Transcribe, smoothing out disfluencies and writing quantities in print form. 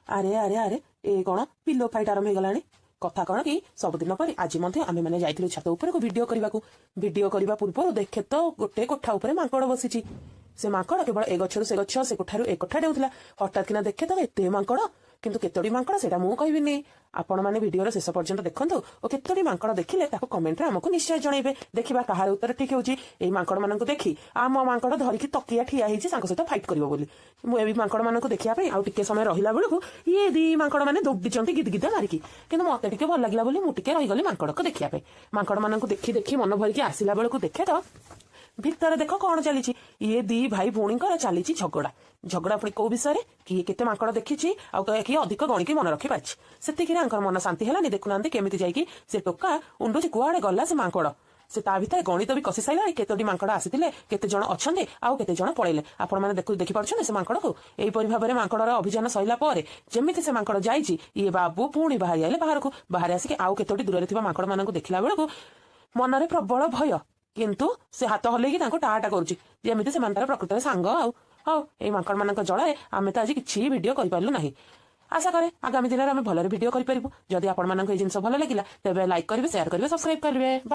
ଆରେ ଆରେ ଆରେ, ଏ କଣ ପିଲୋ ଫାଇଟ୍ ଆରମ୍ଭ ହେଇଗଲାଣି? କଥା କଣ କି, ସବୁଦିନ ପରି ଆଜି ମଧ୍ୟ ଆମେମାନେ ଯାଇଥିଲୁ ଛାତ ଉପରକୁ ଭିଡିଓ କରିବାକୁ। ଭିଡିଓ କରିବା ପୂର୍ବରୁ ଦେଖେ ତ, ଗୋଟେ କୋଠା ଉପରେ ମାଙ୍କଡ ବସିଛି। ସେ ମାଙ୍କଡ କେବଳ ଏ ଗଛରୁ ସେ ଗଛ, ସେ କୋଠାରୁ ଏ କୋଠା ଡେଉଁଥିଲା। ହଠାତ୍ କିନା ଦେଖେ ତ, ଏତେ ମାଙ୍କଡ! କିନ୍ତୁ କେତୋଟି ମାଙ୍କଡ ସେଇଟା ମୁଁ କହିବିନି। ଆପଣମାନେ ଭିଡିଓର ଶେଷ ପର୍ଯ୍ୟନ୍ତ ଦେଖନ୍ତୁ ଓ କେତୋଟି ମାଙ୍କଡ ଦେଖିଲେ ତାକୁ କମେଣ୍ଟରେ ଆମକୁ ନିଶ୍ଚୟ ଜଣେଇବେ। ଦେଖିବା କାହାର ଉତ୍ତର ଠିକ ହେଉଛି। ଏଇ ମାଙ୍କଡ ମାନଙ୍କୁ ଦେଖି ଆମ ମାଙ୍କଡ ଧରିକି ତକିଆ ଠିଆ ହେଇଛି ତାଙ୍କ ସହିତ ଫାଇଟ୍ କରିବ ବୋଲି। ମୁଁ ଏ ମାଙ୍କଡ ମାନଙ୍କୁ ଦେଖିବା ପାଇଁ ଆଉ ଟିକେ ସମୟ ରହିଲା ବେଳକୁ ଇଏ ଦି ମାଙ୍କଡ ମାନେ ଦୌଡ଼ିଛନ୍ତି ଗିଦ ଗିଦା ମାରିକି। କିନ୍ତୁ ମତେ ଟିକେ ଭଲ ଲାଗିଲା ବୋଲି ମୁଁ ଟିକେ ରହିଗଲି ମାଙ୍କଡକୁ ଦେଖିବା ପାଇଁ। ମାଙ୍କଡ ମାନଙ୍କୁ ଦେଖି ଦେଖି ମନ ଭରିକି ଆସିଲା ବେଳକୁ ଦେଖେ ତ, ଭିତରେ ଦେଖ କଣ ଚାଲିଛି। ଇଏ ଦି ଭାଇ ଭଉଣୀଙ୍କର ଚାଲିଛି ଝଗଡା। ଝଗଡା ପୁଣି କୋଉ ବିଷୟରେ? କିଏ କେତେ ମାଙ୍କଡ ଦେଖିଛି ଆଉ କିଏ ଅଧିକ ଗଣିକି ମନେ ରଖିପାରିଛି। ସେତିକିରେ ଆଙ୍କର ମନ ଶାନ୍ତି ହେଲାନି। ଦେଖୁନାହାନ୍ତି, କେମିତି ଯାଇକି ସେ ଟୋକା ଉଣ୍ଡୁଛି, କୁଆଡେ ଗଲା ସେ ମାଙ୍କଡ। ସେ ତା ଭିତରେ ଗଣିତ ବି କଷି ସାରିଲାଣି, କେତୋଟି ମାଙ୍କଡ ଆସିଥିଲେ, କେତେ ଜଣ ଅଛନ୍ତି ଆଉ କେତେ ଜଣ ପଳେଇଲେ। ଆପଣମାନେ ଦେଖିପାରୁଛନ୍ତି ସେ ମାଙ୍କଡକୁ। ଏହିପରି ଭାବରେ ମାଙ୍କଡର ଅଭିଯାନ ସରିଲା ପରେ ଯେମିତି ସେ ମାଙ୍କଡ ଯାଇଛି, ଇଏ ବାବୁ ପୁଣି ବାହାରି ଆଇଲେ ବାହାରକୁ। ବାହାରେ ଆସିକି ଆଉ କେତୋଟି ଦୂରରେ ଥିବା ମାଙ୍କଡ ମାନଙ୍କୁ ଦେଖିଲା ବେଳକୁ ମନରେ ପ୍ରବଳ ଭୟ। କିନ୍ତୁ ସେ ହାତ ହଲେଇକି ତାଙ୍କୁ ଟାଟା କରୁଛି, ଯେମିତି ସେମାନେ ତାର ପ୍ରକୃତରେ ସାଙ୍ଗ। ଆଉ ହଉ, ଏଇ ମାଙ୍କଡ ମାନଙ୍କ ଜଳରେ ଆମେ ତ ଆଜି କିଛି ଭିଡିଓ କରିପାରିଲୁ ନାହିଁ। ଆଶା କରେ ଆଗାମୀ ଦିନରେ ଆମେ ଭଲରେ ଭିଡିଓ କରିପାରିବୁ। ଯଦି ଆପଣମାନଙ୍କୁ ଏଇ ଜିନିଷ ଭଲ ଲାଗିଲା, ତେବେ ଲାଇକ୍ କରିବେ, ସେୟାର କରିବେ, ସବସ୍କ୍ରାଇବ କରିବେ।